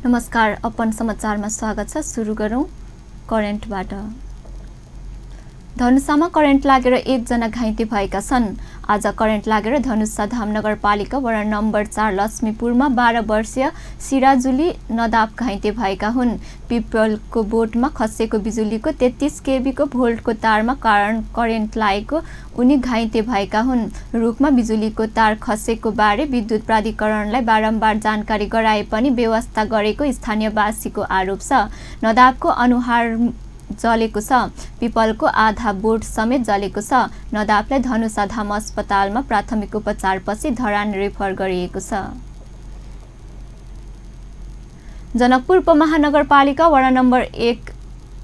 नमस्कार, अपन समाचारमा स्वागत छ। सुरु गरौं करेन्टबाट। धनुषामा करेन्ट लागेर 1 जना घाइते भएका छन्। आज करेन्ट लागेर धनुषा धाम नगरपालिका वडा नम्बर 4 लक्ष्मीपुरमा 12 वर्षीय सिराजुली नदाब घाइते भएका हुन्। पिपलको बोटमा खसेको बिजुलीको 33 केबीको भोल्टको तारमा कारण करेन्ट लागेको उनी घाइते भएका हुन्। रुखमा बिजुलीको तार खसेको बारे विद्युत प्राधिकरणलाई बारम्बार जानकारी गराए पनि बेवास्ता गरेको स्थानीयवासीको आरोप छ। नदाबको अनुहार जलेको छ। पिपलको आधा बोट समेत जलेको छ। नदाबलाई धनुषा धाम अस्पतालमा प्राथमिक उपचारपछि धरान रेफर गरिएको छ। जनकपुर उपमहानगरपालिका वडा नम्बर 1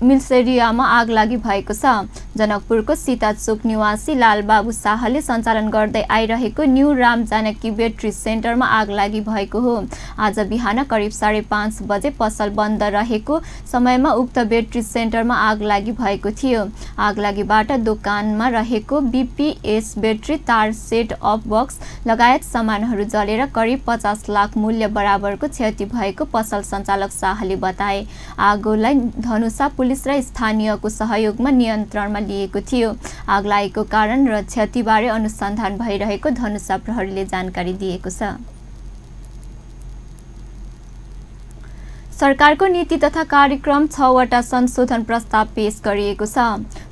मिल्सेरियामा आगलागी भएको छ। जनकपुरको सीताचोक निवासी लालबाबु शाहले सञ्चालन गर्दै आइरहेको न्यू राम जानकी ब्याट्री सेन्टरमा आगलागी भएको हो। आज बिहान करिब 5:30 बजे पसल बन्द रहेको समयमा उक्त ब्याट्री सेन्टरमा आगलागी भएको थियो। आगलागीबाट दोकानमा रहेको बीपीएस ब्याट्री, तार, सेट अप बक्स लगायत सामानहरू जलेर करिब 50 लाख मूल्य बराबरको क्षति भएको पसल सञ्चालक शाहले बताए। आगोलाई धनुषा पुलिस र स्थानीयको सहयोगमा नियन्त्रणमा लिएको थियो। आग लागेको कारण र क्षतिबारे अनुसन्धान भइरहेको धनुषा प्रहरीले जानकारी दिएको छ। सरकारको नीति तथा कार्यक्रम 6 वटा संशोधन प्रस्ताव पेश गरिएको छ।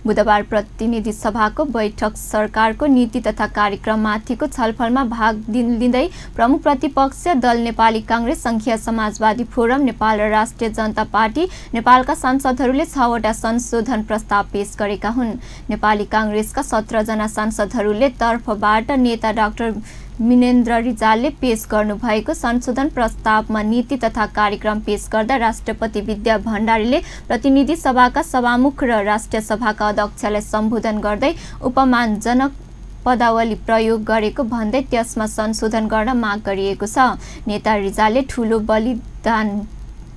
बुधबार प्रतिनिधि सभाको बैठक सरकारको नीति तथा कार्यक्रममाथिको छलफलमा भाग लिँदै प्रमुख प्रतिपक्ष दल नेपाली कांग्रेस, संघीय समाजवादी फोरम नेपाल र राष्ट्रिय जनता पार्टी नेपालका सांसदहरूले 6 वटा संशोधन प्रस्ताव पेश गरेका हुन्। नेपाली कांग्रेसका 17 जना सांसदहरूले तर्फबाट नेता डाक्टर मिनेन्द्र रिजालले पेश गर्नुभएको संशोधन प्रस्तावमा नीति तथा कार्यक्रम पेश गर्दा राष्ट्रपति विद्या भण्डारीले प्रतिनिधि सभाका सभामुख र राष्ट्रिय सभाका अध्यक्षलाई सम्बोधन गर्दै उपमानजनक पदावली प्रयोग गरेको भन्दै त्यसमा संशोधन गर्न माग गरिएको छ। नेता रिजालले ठूलो बलिदान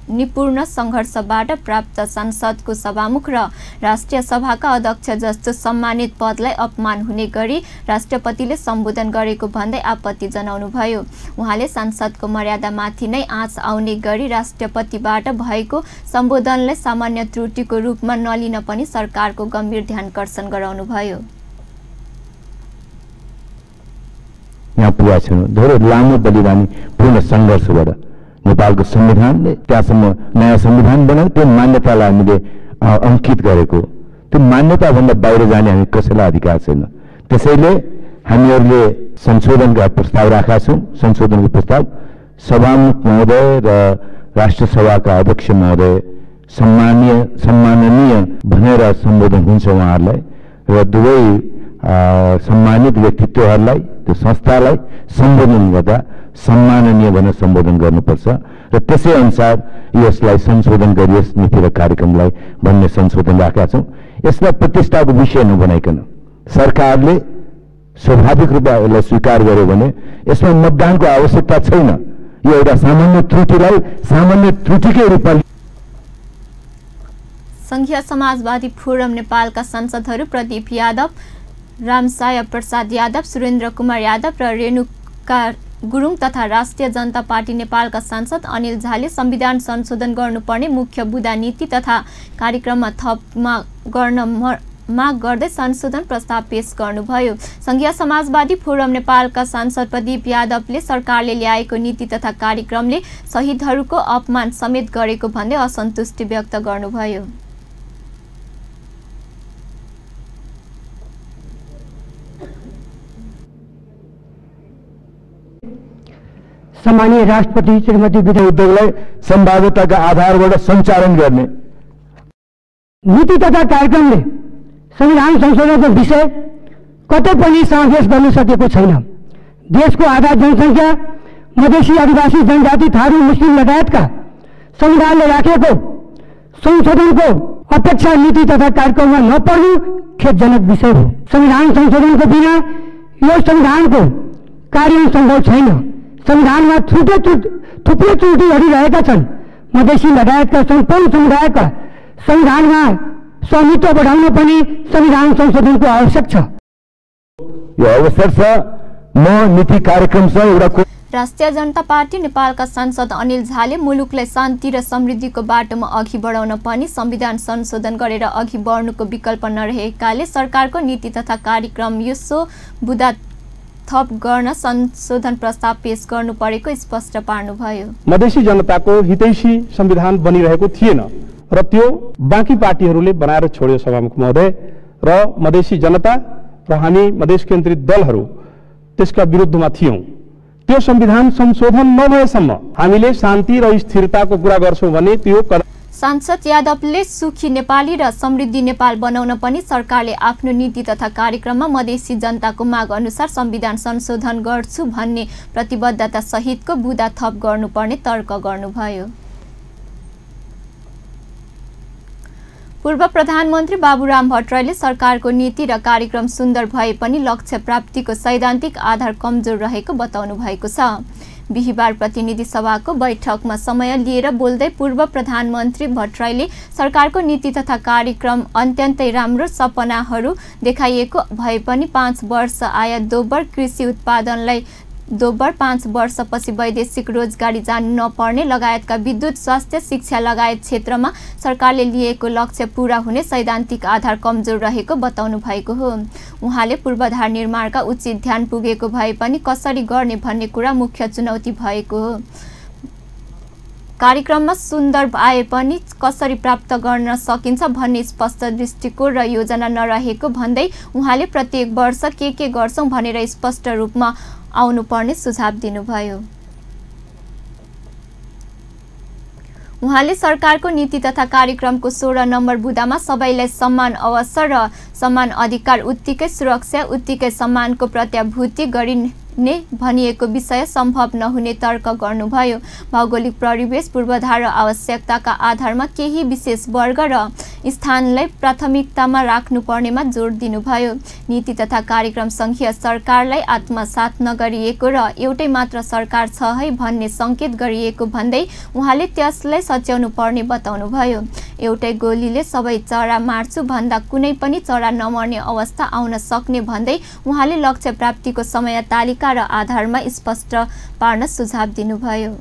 निपूर्ण सङ्घर्षबाट प्राप्त संसदको सभामुख र राष्ट्रिय सभाका अध्यक्ष जस्तो सम्मानित पदलाई अपमान हुने गरी राष्ट्रपतिले सम्बोधन गरेको भन्दै आपत्ति जनाउनुभयो। उहाँले संसदको मर्यादामाथि नै आँच आउने गरी राष्ट्रपतिबाट भएको सम्बोधनलाई सामान्य त्रुटिको रूपमा नलिन पनि सरकारको गम्भीर ध्यानकर्षण गराउनुभयो। यहाँ पुगा छैन, धेरै लामो बलिदानी पूर्ण सङ्घर्षबाट नेपालको संविधानले त्यहाँसम्म नयाँ संविधान बनायो। त्यो मान्यतालाई हामीले अंकित गरेको, त्यो मान्यताभन्दा बाहिर जाने हामी कसैलाई अधिकार छैन। त्यसैले हामीहरूले संशोधनका प्रस्ताव राखेका छौँ। संशोधनको प्रस्ताव सभामुख महोदय र राष्ट्रिय सभाका अध्यक्ष महोदय सम्माननीय भनेर सम्बोधन हुन्छ उहाँहरूलाई र दुवै सम्मानित व्यक्तित्वहरूलाई त्यो संस्थालाई सम्बोधन गर्दा सम्माननीय भनेर सम्बोधन गर्नुपर्छ र त्यसै अनुसार यसलाई संशोधन गरियोस् नीति र कार्यक्रमलाई भन्ने संशोधन राखेका छौँ। यसलाई प्रतिष्ठाको विषय नबनाइकन सरकारले स्वाभाविक रूपमा यसलाई स्वीकार गर्यो भने यसमा मतदानको आवश्यकता छैन। यो एउटा सामान्य त्रुटिलाई सामान्य त्रुटिकै रूपमा संघीय समाजवादी फोरम नेपालका सांसदहरू प्रदीप यादव, रामसाय प्रसाद यादव, सुरेन्द्र कुमार यादव र रेणुका गुरुङ तथा राष्ट्रिय जनता पार्टी नेपालका सांसद अनिल झाले संविधान संशोधन गर्नुपर्ने मुख्य बुँदा नीति तथा कार्यक्रममा थपमा गर्न माग गर्दै संशोधन प्रस्ताव पेश गर्नुभयो। संघीय समाजवादी फोरम नेपालका सांसद प्रदीप यादवले सरकारले ल्याएको नीति तथा कार्यक्रमले शहीदहरूको अपमान समेत गरेको भन्दै असन्तुष्टि व्यक्त गर्नुभयो। सम्मानीय राष्ट्रपति श्रीमती विजय उद्योगलाई सम्भाव्यताका आधारबाट सञ्चालन गर्ने नीति तथा कार्यक्रमले संविधान संशोधनको विषय कतै पनि समावेश गर्न सकेको छैन। देशको आधा जनसङ्ख्या मधेसी, आदिवासी जनजाति, थारू, मुस्लिम लगायतका समुदायले राखेको संशोधनको अपेक्षा नीति तथा कार्यक्रममा नपर्नु खेदजनक विषय हो। संविधान संशोधनको बिना यो संविधानको कार्यान्वयन सम्भव छैन। संविधानमा थुप्रै त्रुटिहरू रहेका छन्। मधेसी लगायतका सम्पूर्ण समुदायका संविधानमा स्वामित्व बढाउन पनि संविधान संशोधनको आवश्यक छ। यो अवसर छ म नीति कार्यक्रमसँग एउटा राष्ट्रिय जनता पार्टी नेपालका सांसद अनिल झाले मुलुकलाई शान्ति र समृद्धिको बाटोमा अघि बढाउन पनि संविधान संशोधन गरेर अघि बढ्नुको विकल्प नरहेकाले सरकारको नीति तथा कार्यक्रम यसो बुदा थप गर्न संशोधन प्रस्ताव पेश गर्नु परेको स्पष्ट पार्नुभयो। मधेसी जनताको हितैषी संविधान बनिरहेको थिएन र त्यो बाँकी पार्टीहरूले बनाएर छोड्यो सभामुख महोदय, र मधेसी जनता र हामी मधेस केन्द्रित दलहरू त्यसका विरुद्धमा थियौं। त्यो संविधान संशोधन नभएसम्म हामीले शान्ति र स्थिरताको कुरा गर्छौं भने त्यो सांसद यादवले सुखी नेपाली र समृद्धि नेपाल बनाउन पनि सरकारले आफ्नो नीति तथा कार्यक्रममा मधेसी जनताको माग अनुसार संविधान संशोधन गर्छु भन्ने प्रतिबद्धता सहितको बुदा थप गर्नुपर्ने तर्क गर्नुभयो। पूर्व प्रधानमन्त्री बाबुराम भट्टराईले सरकारको नीति र कार्यक्रम सुन्दर भए पनि लक्ष्य प्राप्तिको सैद्धान्तिक आधार कमजोर रहेको बताउनु भएको छ। बिहिबार प्रतिनिधि सभाको बैठकमा समय लिएर बोल्दै पूर्व प्रधानमन्त्री भट्टराईले सरकारको नीति तथा कार्यक्रम अत्यन्तै राम्रो सपनाहरू देखाइएको भए पनि 5 वर्ष आयात दोब्बर कृषि उत्पादनलाई दोब्बर 5 वर्षपछि वैदेशिक रोजगारी जानु नपर्ने लगायतका विद्युत स्वास्थ्य शिक्षा लगायत क्षेत्रमा सरकारले लिएको लक्ष्य पूरा हुने सैद्धान्तिक आधार कमजोर रहेको बताउनु भएको हो। उहाँले पूर्वाधार निर्माणका उचित ध्यान पुगेको भए पनि कसरी गर्ने भन्ने कुरा मुख्य चुनौती भएको हो। कार्यक्रममा सुन्दर आए पनि कसरी प्राप्त गर्न सकिन्छ भन्ने स्पष्ट दृष्टिकोण र योजना नरहेको भन्दै उहाँले प्रत्येक वर्ष के गर्छौं भनेर स्पष्ट रूपमा आउनुपर्ने सुझाव दिनुभयो। उहाँले सरकारको नीति तथा कार्यक्रमको 16 नम्बर बुदामा सबैलाई समान अवसर र समान अधिकार, उत्तिकै सुरक्षा, उत्तिकै सम्मानको प्रत्याभूति गरिने भनिएको विषय सम्भव नहुने तर्क गर्नुभयो। भौगोलिक परिवेश, पूर्वाधार र आवश्यकताका आधारमा केही विशेष वर्ग र स्थानलाई प्राथमिकतामा राख्नुपर्नेमा जोड दिनुभयो। नीति तथा कार्यक्रम संघीय सरकारलाई आत्मसात नगरिएको र एउटै मात्र सरकार छ है भन्ने संकेत गरिएको भन्दै उहाँले त्यसलाई सच्याउनु पर्ने बताउनुभयो। एउटै गोलीले सबै चरा मार्छु भन्दा कुनै पनि चरा नमर्ने अवस्था आउन सक्ने भन्दै उहाँले लक्ष्य प्राप्तिको समय तालिका र आधारमा स्पष्ट पार्न सुझाव दिनुभयो।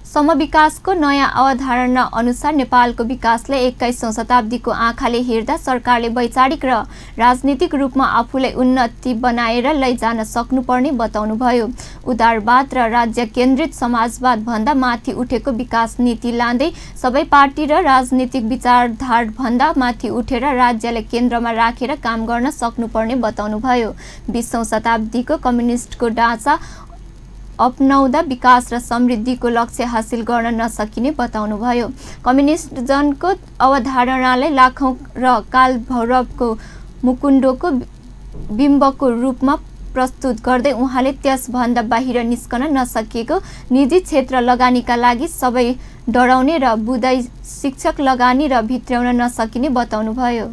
समविकासको नयाँ अवधारणा अनुसार नेपालको विकासलाई 21औं शताब्दीको आँखाले हेर्दा सरकारले वैचारिक र राजनीतिक रूपमा आफूलाई उन्नति बनाएर लैजान सक्नुपर्ने बताउनुभयो। उदारवाद र राज्य केन्द्रित समाजवाद भन्दा माथि उठेको विकास नीति लाँदै सबै पार्टी र राजनीतिक विचारधारा भन्दा माथि उठेर राज्यलाई केन्द्रमा राखेर काम गर्न सक्नुपर्ने बताउनुभयो। 20औं शताब्दीको कम्युनिस्टको ढाँचा अपनाउँदा विकास र समृद्धिको लक्ष्य हासिल गर्न नसकिने बताउनुभयो। कम्युनिस्ट जनको अवधारणालाई लाखौं र कालभैरवको मुकुण्डोको बिम्बको रूपमा प्रस्तुत गर्दै उहाँले त्यसभन्दा बाहिर निस्कन नसकेको निजी क्षेत्र लगानीका लागि सबै डराउने र बुदाई शिक्षक लगानी र भित्र्याउन नसकिने बताउनुभयो।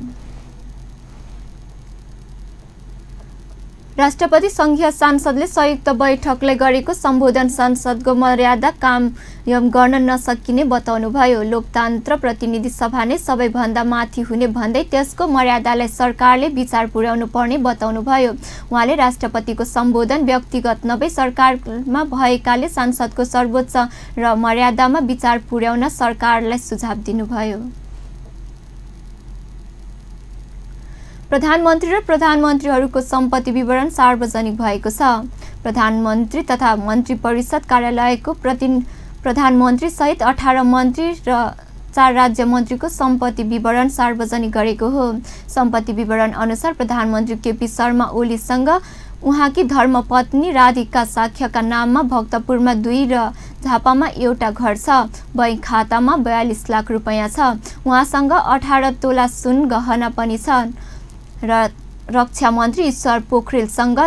राष्ट्रपति संघीय सांसदले संयुक्त बैठकले गरेको सम्बोधन संसदको मर्यादा कायम गर्न नसकिने बताउनुभयो। लोकतन्त्र प्रतिनिधि सभा नै सबैभन्दा माथि हुने भन्दै त्यसको मर्यादालाई सरकारले विचार पुर्याउनु पर्ने बताउनुभयो। उहाँले राष्ट्रपतिको सम्बोधन व्यक्तिगत नभई सरकारमा भएकाले सांसदको सर्वोच्च र मर्यादामा विचार पुर्याउन सरकारलाई सुझाव दिनुभयो। प्रधानमन्त्री र प्रधानमन्त्रीहरूको सम्पत्ति विवरण सार्वजनिक भएको छ। प्रधानमन्त्री तथा मन्त्री परिषद कार्यालयको प्रधानमन्त्री सहित 18 मन्त्री र 4 राज्य मन्त्रीको सम्पत्ति विवरण सार्वजनिक गरेको हो। सम्पत्ति विवरण अनुसार प्रधानमन्त्री केपी शर्मा ओलीसँग उहाँकी धर्मपत्नी राधिका साक्यका नाममा भक्तपुरमा 2 र झापामा एउटा घर छ। बैंक खातामा 42 लाख रुपैयाँ छ। उहाँसँग 18 तोला सुन गहना पनि छ र रक्षा मन्त्री ईश्वर पोखरेलसँग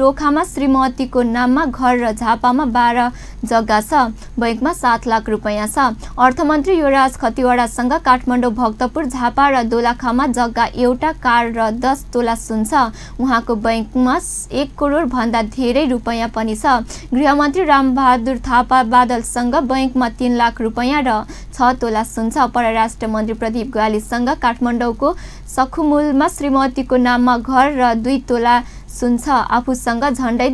टोखामा श्रीमतीको नाममा घर र झापामा 12 जग्गा छ। बैंकमा 7 लाख रुपैयाँ छ। अर्थमन्त्री युवराज खतिवडासँग काठमाडौँ, भक्तपुर, झापा र दोलखामा जग्गा, एउटा कार र 10 तोला सुन छ। उहाँको बैंकमा 1 करोड भन्दा धेरै रुपैयाँ पनि छ। गृहमन्त्री रामबहादुर थापा बादलसँग बैंकमा 3 लाख रुपैयाँ र 6 तोला सुन छ। परराष्ट्र मन्त्री प्रदीप ग्वालीसँग काठमाडौँको सखुमूलमा श्रीमतीको नाममा घर र 2 तोला सुन छ। आफूसँग झण्डै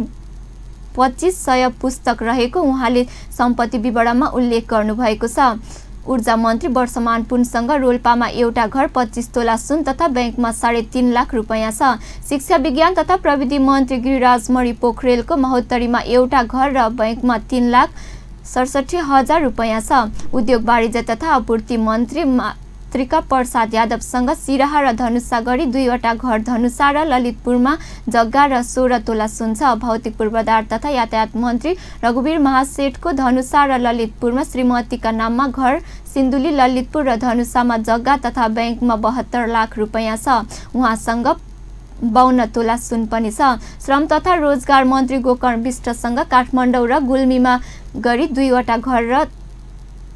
2500 पुस्तक रहेको उहाँले सम्पत्ति विवरणमा उल्लेख गर्नुभएको छ। ऊर्जा मन्त्री वर्षमान पुनसँग रोल्पामा एउटा घर, 25 तोला सुन तथा बैंकमा 3.5 लाख रुपैयाँ छ। शिक्षा विज्ञान तथा प्रविधि मन्त्री गिरिराज मणि पोखरेलको महोत्तरीमा एउटा घर र बैंकमा 3,67,000 रुपैयाँ छ। उद्योग वाणिज्य तथा आपूर्ति मन्त्री त्रिका प्रसाद यादवसँग सिराहा र धनुषा गरी 2वटा घर, धनुषा र ललितपुरमा जग्गा र 16 तोला सुन छ। भौतिक पूर्वाधार तथा यातायात मन्त्री रघुवीर महासेठको धनुषा र ललितपुरमा श्रीमतीका नाममा घर, सिन्धुली, ललितपुर र धनुषामा जग्गा तथा बैंकमा 72 लाख रुपैयाँ छ। उहाँसँग 52 तोला सुन पनि छ। श्रम तथा रोजगार मन्त्री गोकर्ण विष्टसँग काठमाडौँ र गुल्मीमा गरी 2वटा घर र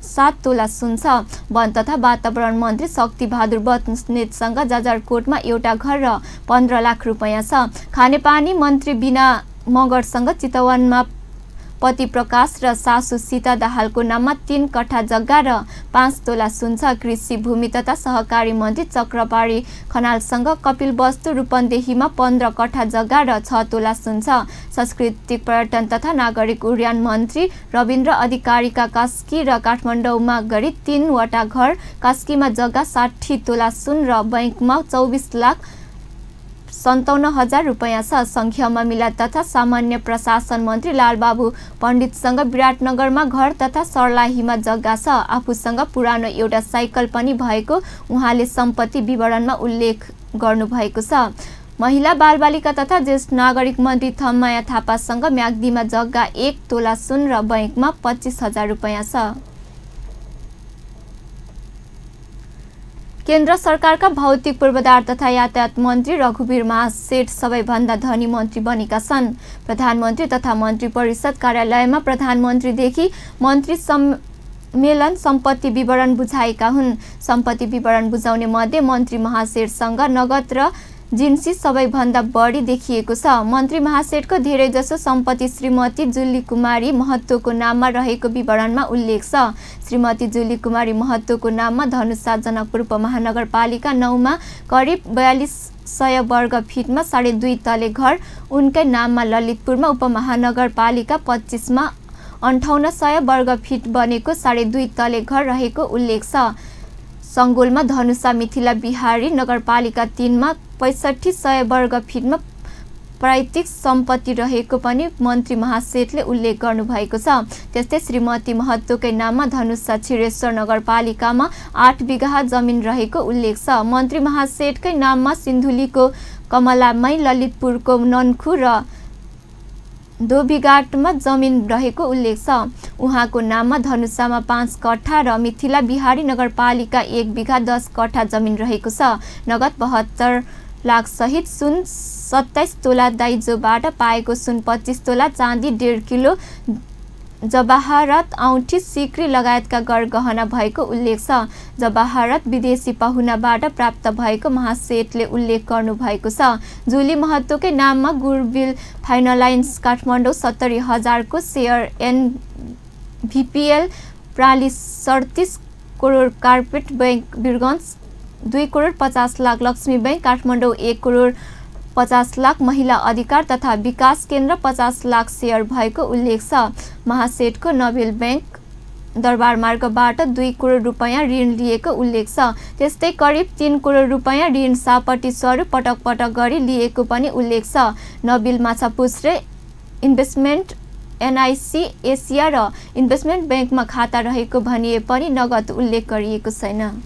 7 तोला सुन छ। वन तथा वातावरण मन्त्री शक्ति बहादुर बस्नेतसँग जाजरकोटमा एउटा घर र 15 लाख रुपैयाँ छ। खानेपानी मन्त्री बिना मगरसँग चितवनमा पति प्रकाश र सासू सीता दाहालको नाममा 3 कट्ठा जग्गा र 5 तोला सुन छ। कृषि, भूमि तथा सहकारी मन्त्री चक्रपाणी खनालसँग कपिलवस्तु रूपन्देहीमा 15 कट्ठा जग्गा र 6 तोला सुन छ। सांस्कृतिक पर्यटन तथा नागरिक उड्डयन मन्त्री रविन्द्र अधिकारीका कास्की र काठमाडौँमा गरी 3वटा घर, कास्कीमा जग्गा, 60 तोला सुन र बैंकमा 24,57,000 रुपैयाँ छ। संघीय मामिला तथा सामान्य प्रशासन मन्त्री लालबाबु पण्डितसँग विराटनगरमा घर तथा सर्लाहीमा जग्गा छ। आफूसँग पुरानो एउटा साइकल पनि भएको उहाँले सम्पत्ति विवरणमा उल्लेख गर्नुभएको छ। महिला, बालबालिका तथा ज्येष्ठ नागरिक मन्त्री थम्माया थापासँग म्याग्दीमा जग्गा, 1 तोला सुन र बैंकमा 25,000 रुपैयाँ छ। केन्द्र सरकारका भौतिक पूर्वाधार तथा यातायात मन्त्री रघुवीर महासेठ सबैभन्दा धनी मन्त्री बनेका छन्। प्रधानमन्त्री तथा मन्त्री परिषद कार्यालयमा प्रधानमन्त्रीदेखि मन्त्री सम्मेलन सम्पत्ति विवरण बुझाएका हुन्। सम्पत्ति विवरण बुझाउने मध्ये मन्त्री महासेठसँग नगद र जिन्सी सबैभन्दा बढी देखिएको छ। मन्त्री महासेठको धेरैजसो सम्पत्ति श्रीमती जुली कुमारी महतोको नाममा रहेको विवरणमा उल्लेख छ। श्रीमती जुली कुमारी महतोको नाममा धनुषा जनकपुर उपमहानगरपालिका 9मा करिब 4200 वर्ग फिटमा 2.5 तले घर, उनकै नाममा ललितपुरमा उपमहानगरपालिका 25मा 5800 वर्ग फिट बनेको 2.5 तले घर रहेको उल्लेख छ। सङ्गोलमा धनुषा मिथिला बिहारी नगरपालिका 3मा 6500 वर्ग फिटमा प्रायतिक सम्पत्ति रहेको पनि मन्त्री महासेठले उल्लेख गर्नुभएको छ। त्यस्तै श्रीमती महतोकै नाममा धनुषा छिरेश्वर नगरपालिकामा 8 बिघा जमिन रहेको उल्लेख छ। मन्त्री महासेठकै नाममा सिन्धुलीको कमलामै, ललितपुरको नन्खु र धोबीघाटमा जमिन रहेको उल्लेख छ। उहाँको नाममा धनुषामा 5 कट्ठा र मिथिला बिहारी नगरपालिका 1 बिघा 10 कट्ठा जमिन रहेको छ। नगद 72 लाख सहित सुन 27 तोला, दाइजोबाट पाएको सुन 25 तोला, चाँदी 1.5 किलो, जवाहरत, औँठी, सिक्री लगायतका गहना भएको उल्लेख छ। जवाहरत विदेशी पाहुनाबाट प्राप्त भएको महासेठले उल्लेख गर्नुभएको छ। जुली महतोकै नाममा गुडविल फाइनान्स काठमाडौँ 70,000 को सेयर, एनभिपिएल प्राली 37 crore, carpet bank Birgunj 2 crore 50 lakh, Laxmi bank Kathmandu 1 crore 50 lakh, महिला अधिकार तथा विकास केन्द्र 50 लाख सेयर भएको उल्लेख छ। महासेठको नोबेल बैंक दरबार मार्गबाट 2 करोड रुपैयाँ ऋण लिएको उल्लेख छ। त्यस्तै करिब 3 करोड रुपैयाँ ऋण सापटी स्वरूप पटक पटक गरी लिएको पनि उल्लेख छ। Nobel Machhapuchchhre investment, NIC Asia र इन्भेस्टमेन्ट ब्याङ्कमा खाता रहेको भनिए पनि नगद उल्लेख गरिएको छैन।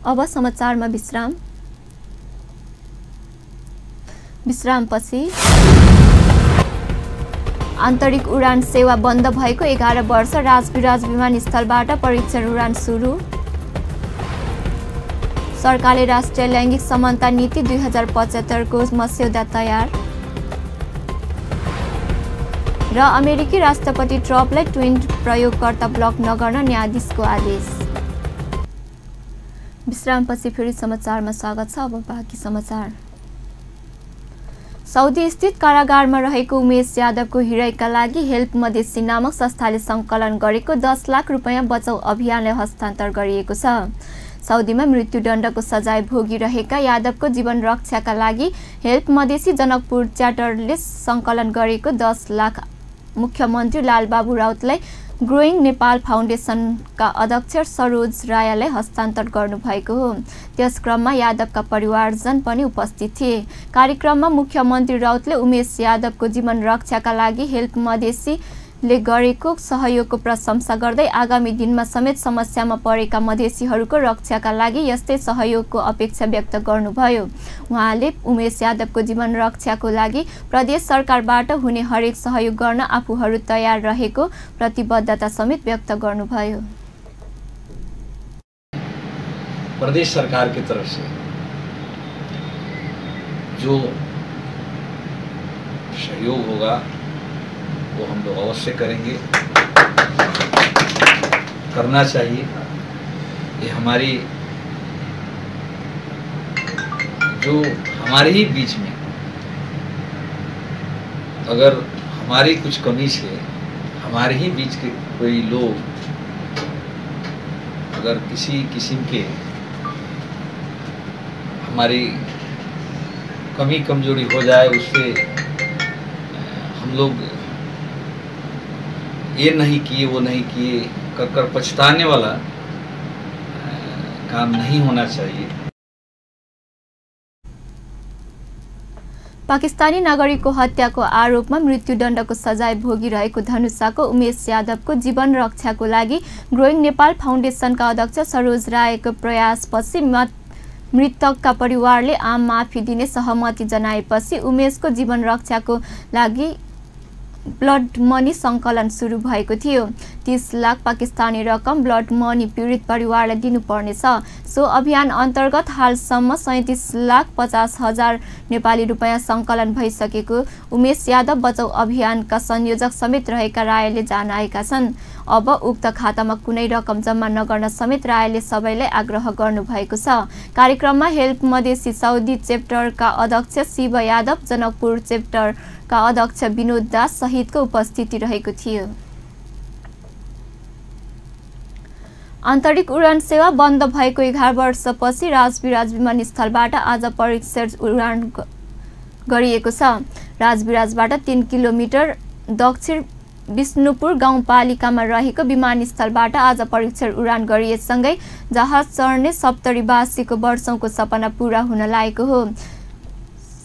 अब समाचारमा विश्राम। विश्रामपछि आन्तरिक उडान सेवा बन्द भएको 11 वर्ष, राजविराज विमानस्थलबाट परीक्षण उडान सुरु। सरकारले राष्ट्रिय लैङ्गिक समानता नीति 2075 को मस्यौदा तयार र अमेरिकी राष्ट्रपति ट्रम्पलाई ट्विट प्रयोगकर्ता ब्लक नगर्न न्यायाधीशको आदेश। विश्रामपछि फेरि समाचारमा स्वागत छ। अब बाँकी समाचार। साउदी स्थित कारागारमा रहेको उमेश यादवको हिराइका लागि हेल्प मधेसी नामक संस्थाले सङ्कलन गरेको 10 लाख रुपैयाँ बचाउ अभियानलाई हस्तान्तर गरिएको छ। साउदीमा मृत्युदण्डको सजाय भोगिरहेका यादवको जीवन रक्षाका लागि हेल्प मधेसी जनकपुर च्याटरले सङ्कलन गरेको 10 लाख मुख्यमन्त्री लालबाबु राउतलाई ग्रोइङ नेपाल फाउन्डेसनका अध्यक्ष सरोज रायलाई हस्तान्तर गर्नुभएको हो। त्यस क्रममा यादवका परिवारजन पनि उपस्थित थिए। कार्यक्रममा मुख्यमन्त्री राउतले उमेश यादवको जीवन रक्षाका लागि हेल्प मधेसीले गरेको सहयोगको प्रशंसा गर्दै आगामी दिनमा समेत समस्यामा परेका मधेसीहरूको रक्षाका लागि यस्तै सहयोगको अपेक्षा व्यक्त गर्नुभयो। उहाँले उमेश यादवको जीवन रक्षाको लागि प्रदेश सरकारबाट हुने हरेक सहयोग गर्न आफूहरू तयार रहेको प्रतिबद्धता समेत व्यक्त गर्नुभयो। प्रदेश सरकार की तरफ से जो सहयोग होगा वो हम लोग अवश्य करेंगे, करना चाहिए। ये हमारी जो हमारे ही बीच में अगर हमारी कुछ कमी से हमारे ही बीच के कोई लोग अगर किसी किस्म के हमारी कमी कमजोरी हो जाए, उससे हम लोग ये नहीं किए वो नहीं किए कर पछताने वाला काम नहीं होना चाहिए। पाकिस्तानी नागरिकको हत्याको आरोपमा मृत्युदण्डको सजाय भोगिरहेको धनुषाको उमेश यादवको जीवन रक्षाको लागि ग्रोइङ नेपाल फाउन्डेसनका अध्यक्ष सरोज रायको प्रयासपछि मृतकका परिवारले आम माफी दिने सहमति जनाएपछि उमेशको जीवन रक्षाको लागि ब्लड मनी सङ्कलन सुरु भएको थियो। 30 लाख पाकिस्तानी रकम ब्लड मनी पीडित परिवारलाई दिनुपर्नेछ। सो अभियान अन्तर्गत हालसम्म 37,50,000 नेपाली रुपैयाँ सङ्कलन भइसकेको उमेश यादव बचाउ अभियानका संयोजक समेत रहेका रायले जनाएका छन्। अब उक्त खातामा कुनै रकम जम्मा नगर्न समेत रायले सबैलाई आग्रह गर्नुभएको छ। कार्यक्रममा हेल्प मधेसी साउदी चेप्टरका अध्यक्ष शिव यादव, जनकपुर चेप्टरका अध्यक्ष विनोद दास सहितको उपस्थिति रहेको थियो। आन्तरिक उडान सेवा बन्द भएको 11 वर्षपछि राजविराज विमानस्थलबाट आज परीक्षण उडान गरिएको छ। राजविराजबाट 3 किलोमिटर दक्षिण विष्णुपुर गाउँपालिकामा रहेको विमानस्थलबाट आज परीक्षण उडान गरिएसँगै जहाज चढ्ने सप्तरीवासीको वर्षौंको सपना पूरा हुन लागेको हो।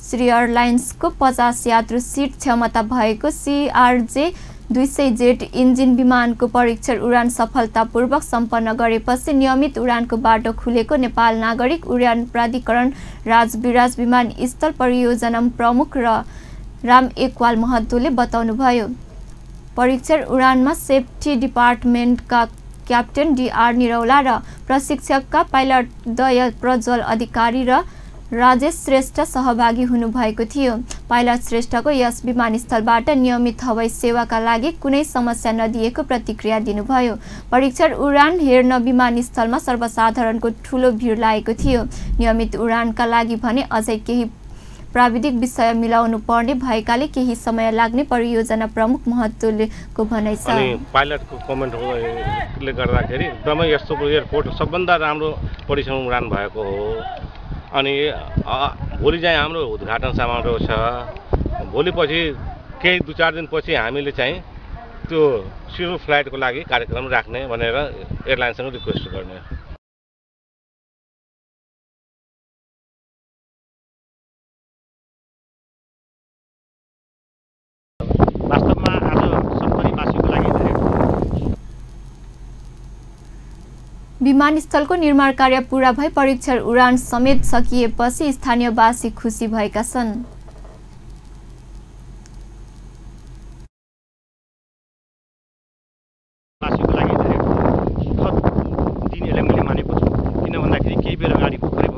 श्री एयरलाइन्सको 50 यात्रु सिट क्षमता भएको CRJ 200 जेट इन्जिन विमानको परीक्षण उडान सफलतापूर्वक सम्पन्न गरेपछि नियमित उडानको बाटो खुलेको नेपाल नागरिक उड्डयन प्राधिकरण राजविराज विमानस्थल परियोजना प्रमुख राम एकवाल महतोले बताउनुभयो। परीक्षण उडानमा सेफ्टी डिपार्टमेन्टका क्याप्टेन DR निरौला र प्रशिक्षकका पाइलट दय प्रज्वल अधिकारी र राजेश श्रेष्ठ सहभागी हुनुभएको थियो। पाइलट श्रेष्ठको यस विमानस्थलबाट नियमित हवाई सेवाका लागि कुनै समस्या नदिएको प्रतिक्रिया दिनुभयो। परीक्षण उडान हेर्न विमानस्थलमा सर्वसाधारणको ठूलो भिड लागेको थियो। नियमित उडानका लागि भने अझै केही प्राविधिक विषय मिलाउनु पर्ने भएकाले केही समय लाग्ने परियोजना प्रमुख महतोलेको भनाइ छ। पाइलटको कमेन्टले गर्दाखेरि एकदमै यस्तो एयरपोर्ट सबभन्दा राम्रो परीक्षण उडान भएको हो। अनि भोलि चाहिँ हाम्रो उद्घाटन समारोह छ। भोलिपछि केही 2-4 दिनपछि हामीले चाहिँ त्यो सिरो फ्लाइटको लागि कार्यक्रम राख्ने भनेर एयरलाइन्ससँग रिक्वेस्ट गर्ने। वास्तवमा आज सम्परीवासीको लागि विमानस्थलको निर्माण कार्य पूरा भई परीक्षण उडान समेत सकिएपछि स्थानीयवासी खुसी भएका छन्। वासीको लागि धेरै दिन यसलाई मैले मानेको छु। किन भन्दाखेरि केही बेर अगाडि भर्खरै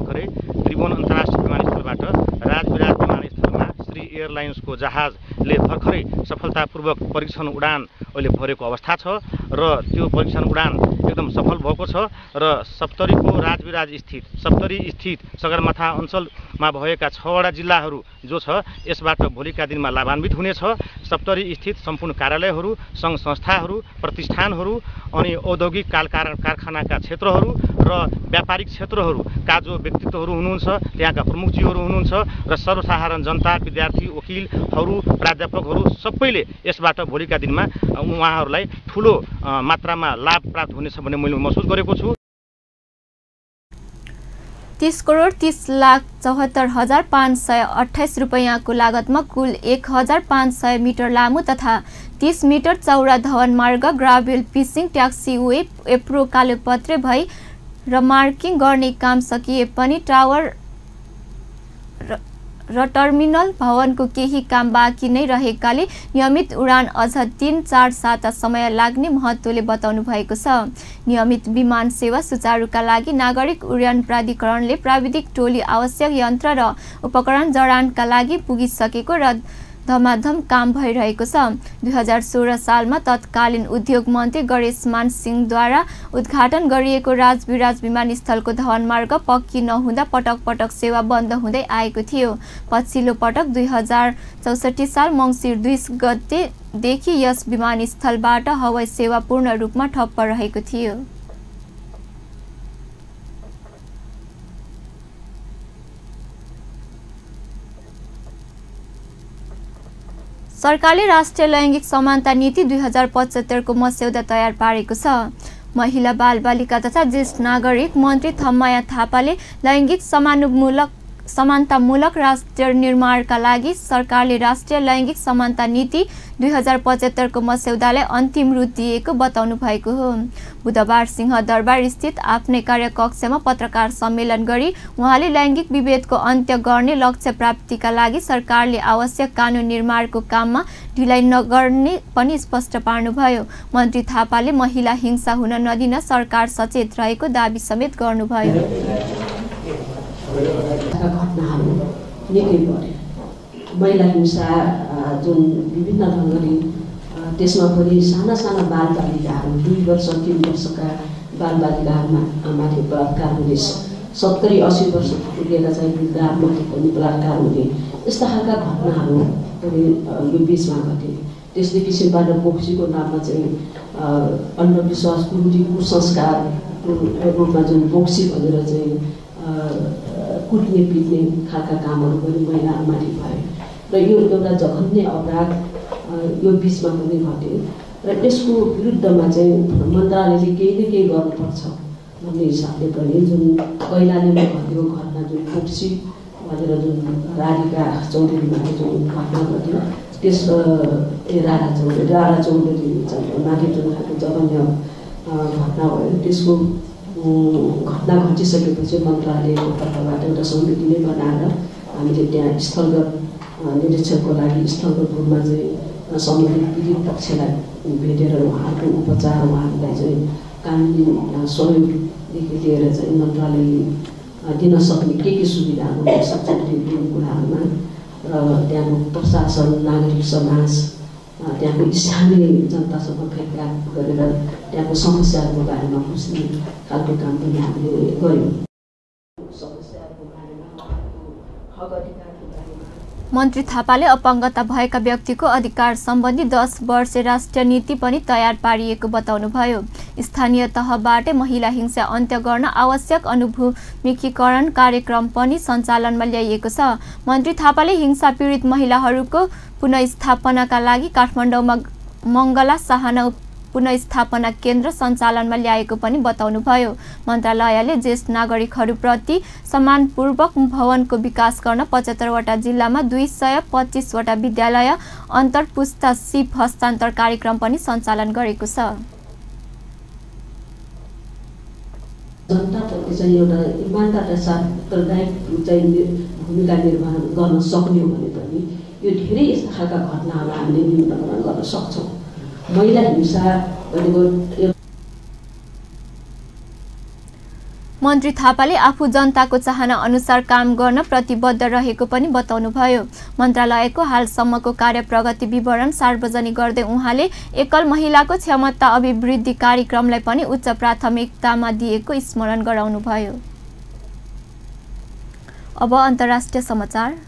एयरलाइन्सको जहाजले भर्खरै सफलतापूर्वक परीक्षण उडान अहिले भरेको अवस्था छ र त्यो परीक्षण उडान एकदम सफल भएको छ र सप्तरीको राजविराज स्थित सगरमाथा अञ्चलमा भएका 6वटा जिल्लाहरू जो छ यसबाट भोलिका दिनमा लाभान्वित हुनेछ। सप्तरी स्थित सम्पूर्ण कार्यालयहरू, सङ्घ संस्थाहरू, प्रतिष्ठानहरू अनि औद्योगिक कारखानाका क्षेत्रहरू र व्यापारिक क्षेत्रहरूका जो व्यक्तित्वहरू हुनुहुन्छ, त्यहाँका प्रमुखजीहरू हुनुहुन्छ र सर्वसाधारण जनता, विद्यार्थी, वकिलहरू, प्राध्यापकहरू सबैले यसबाट भोलिका दिनमा उहाँहरूलाई ठुलो मात्रामा लाभ प्राप्त हुनेछ भन्ने मैले महसुस गरेको छु। 30,74,528 रुपैयाँको लागतमा कुल 1,500 मिटर लामो तथा 30 मिटर चौडा धवन मार्ग, ग्राभेल पिचिङ, ट्याक्सीवे, एप्रो कालोपत्रे भई र मार्किङ गर्ने काम सकिए पनि टावर र टर्मिनल भवनको केही काम बाँकी नै रहेकाले नियमित उडान अझ 3-4 साता समय लाग्ने महत्त्वले बताउनु भएको छ। नियमित विमान सेवा सुचारुका लागि नागरिक उड्डयन प्राधिकरणले प्राविधिक टोली आवश्यक यन्त्र र उपकरण जडानका लागि पुगिसकेको र धमाधम काम भइरहेको छ। 2016 सालमा तत्कालीन उद्योग मन्त्री गणेशमान सिंहद्वारा उद्घाटन गरिएको राजविराज विमानस्थलको धवन मार्ग पक्की नहुँदा पटक पटक सेवा बन्द हुँदै आएको थियो। पछिल्लो पटक 2064 साल मङ्सिर 2 गतेदेखि यस विमानस्थलबाट हवाई सेवा पूर्ण रूपमा ठप्प रहेको थियो। सरकारले राष्ट्रिय लैङ्गिक समानता नीति 2075 को मस्यौदा तयार पारेको छ। महिला, बालबालिका तथा ज्येष्ठ नागरिक मन्त्री थम्माया थापाले लैङ्गिक समानतामूलक राष्ट्र निर्माणका लागि सरकारले राष्ट्रिय लैङ्गिक समानता नीति 2075 को मस्यौदालाई अन्तिम रूप दिएको बताउनु भएको हो। बुधबार सिंहदरबार स्थित आफ्नै कार्यकक्षमा पत्रकार सम्मेलन गरी उहाँले लैङ्गिक विभेदको अन्त्य गर्ने लक्ष्य प्राप्तिका लागि सरकारले आवश्यक कानुन निर्माणको काममा ढिलाइ नगर्ने पनि स्पष्ट पार्नुभयो। मन्त्री थापाले महिला हिंसा हुन नदिन सरकार सचेत रहेको दाबी समेत गर्नुभयो। घटनाहरू निकै बढे। महिला हिंसा जुन विभिन्न ढङ्गले त्यसमा पनि साना साना बालबालिकाहरू 2 वर्ष 3 वर्षका बालबालिकाहरूमाथि बलात्कार हुने, 70-80 वर्ष पुगेर चाहिँ वृद्धामाथि पनि बलात्कार हुने, यस्ता खालका घटनाहरू पनि यो बिचमा घटे। त्यस्तै किसिमबाट बोक्सीको नाममा चाहिँ अन्धविश्वास, कुरूति, कुसंस्कार रूपमा जुन बोक्सी भनेर चाहिँ कुट्ने पिट्ने खालका कामहरू पनि महिलाहरूमाथि भयो र यो एउटा जघन्य अपराध यो बिचमा पनि घट्यो र यसको विरुद्धमा चाहिँ मन्त्रालयले केही न केही गर्नुपर्छ भन्ने हिसाबले पनि जुन कैलालीमा घटेको घटना, जुन बोक्सी भनेर जुन राधिका चौधरीमाथि जुन घटना घट्यो, त्यस राधा चौधरीमाथि जुन खालको जघन्य घटना भयो, त्यसको घटना घटिसकेपछि मन्त्रालयको तर्फबाट एउटा समिति नै बनाएर हामीले त्यहाँ स्थलगत निरीक्षणको लागि स्थलगत रूपमा चाहिँ सम्बन्धित पीडित पक्षलाई भेटेर उहाँहरूको उपचार, उहाँहरूलाई चाहिँ कानुनी सहयोगदेखि लिएर चाहिँ मन्त्रालयले दिन सक्ने के सुविधाहरू हुन सक्छ त्यो कुराहरूमा र त्यहाँको प्रशासन, नागरिक समाज, त्यहाँको स्थानीय जनतासँग भेटघाट गरेर त्यहाँको समस्याहरूको बारेमा बुझ्ने खालको काम पनि हामीले गऱ्यौँ। समस्याहरूको बारेमा, हक अधिकारको बारेमा मन्त्री थापाले अपाङ्गता भएका व्यक्तिको अधिकार सम्बन्धी 10 वर्षे राष्ट्रिय नीति पनि तयार पारिएको बताउनुभयो। स्थानीय तहबाट महिला हिंसा अन्त्य गर्न आवश्यक अनुभूमिकीकरण कार्यक्रम पनि सञ्चालनमा ल्याइएको छ। मन्त्री थापाले हिंसा पीडित महिलाहरूको पुनर्स्थापनाका लागि काठमाडौँमा मङ्गला साहना पुनर्स्थापना केन्द्र सञ्चालनमा ल्याएको पनि बताउनुभयो। मन्त्रालयले ज्येष्ठ नागरिकहरूप्रति सम्मानपूर्वक भवनको विकास गर्न 75 वटा जिल्लामा 225 वटा विद्यालय अन्तर्पुस्ता सिप हस्तान्तर कार्यक्रम पनि सञ्चालन गरेको छ। जनताप्रति चाहिँ एउटा इमानदारका साथ उत्तरदायी चाहिँ भूमिका निर्वाह गर्न सक्ने हो भने पनि यो धेरै यस्ता खालका घटनाहरू हामीले न्यूनीकरण गर्न सक्छौँ। महिला हिंसा भनेको मन्त्री थापाले आफू जनताको चाहना अनुसार काम गर्न प्रतिबद्ध रहेको पनि बताउनुभयो। मन्त्रालयको हालसम्मको कार्य प्रगति विवरण सार्वजनिक गर्दै उहाँले एकल महिलाको क्षमता अभिवृद्धि कार्यक्रमलाई पनि उच्च प्राथमिकतामा दिएको स्मरण गराउनुभयो। अब अन्तर्राष्ट्रिय समाचार।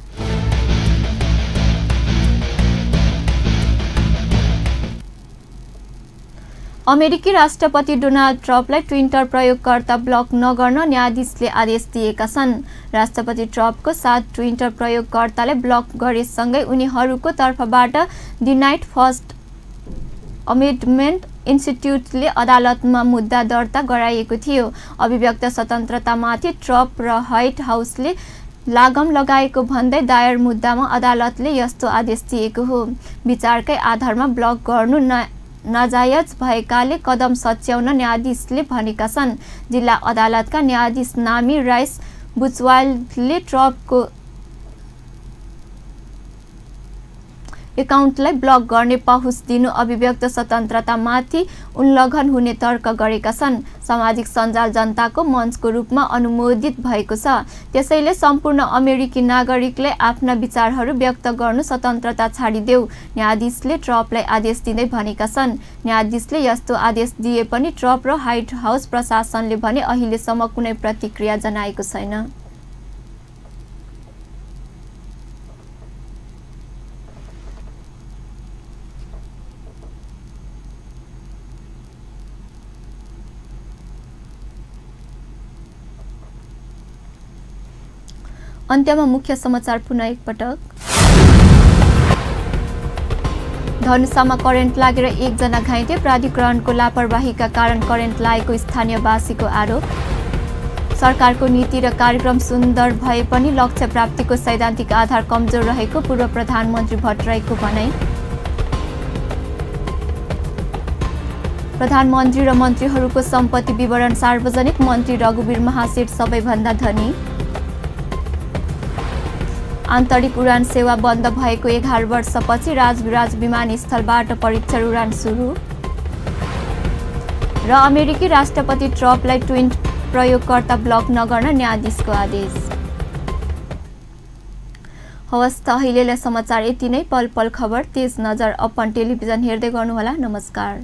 अमेरिकी राष्ट्रपति डोनाल्ड ट्रम्पलाई ट्विटर प्रयोगकर्ता ब्लक नगर्न न्यायाधीशले आदेश दिएका छन्। राष्ट्रपति ट्रम्पको 7 ट्विटर प्रयोगकर्ताले ब्लक गरेसँगै उनीहरूको तर्फबाट दि नाइट फर्स्ट अमेन्डमेन्ट इन्स्टिट्युटले अदालतमा मुद्दा दर्ता गराएको थियो। अभिव्यक्त स्वतन्त्रतामाथि ट्रम्प र व्हाइट हाउसले लगाम लगाएको भन्दै दायर मुद्दामा अदालतले यस्तो आदेश दिएको हो। विचारकै आधारमा ब्लक गर्नु नाजायज भएकाले कदम सच्याउन न्यायाधीशले भनेका छन्। जिल्ला अदालतका न्यायाधीश नामी राइस बुचवाइल्डले ट्रम्पको एकाउन्टलाई ब्लक गर्ने पहुँच दिनु अभिव्यक्त स्वतन्त्रतामाथि उल्लङ्घन हुने तर्क गरेका छन्। सामाजिक सञ्जाल जनताको मञ्चको रूपमा अनुमोदित भएको छ, त्यसैले सम्पूर्ण अमेरिकी नागरिकले आफ्ना विचारहरू व्यक्त गर्नु स्वतन्त्रता छाडिदेऊ, न्यायाधीशले ट्रम्पलाई आदेश दिँदै भनेका छन्। न्यायाधीशले यस्तो आदेश दिए पनि ट्रम्प र व्हाइट हाउस प्रशासनले भने अहिलेसम्म कुनै प्रतिक्रिया जनाएको छैन। अन्त्यमा मुख्य समाचार पुनः एकपटक। धनुषामा करेन्ट लागेर 1 जना घाइते, प्राधिकरणको लापरवाहीका कारण करेन्ट लागेको स्थानीयवासीको आरोप। सरकारको नीति र कार्यक्रम सुन्दर भए पनि लक्ष्य प्राप्तिको सैद्धान्तिक आधार कमजोर रहेको पूर्व प्रधानमन्त्री भट्टराईको भनाई। प्रधानमन्त्री र मन्त्रीहरूको सम्पत्ति विवरण सार्वजनिक, मन्त्री रघुवीर महासेठ सबैभन्दा धनी। आन्तरिक उडान सेवा बन्द भएको 11 वर्षपछि राजविराज विमानस्थलबाट परीक्षण उडान सुरु। र अमेरिकी राष्ट्रपति ट्रम्पलाई ट्विट प्रयोगकर्ता ब्लक नगर्न न्यायाधीशको आदेश। हवस् त अहिलेलाई समाचार यति नै। पल पल खबर तेज नजर अपन टेलिभिजन हेर्दै गर्नुहोला। नमस्कार।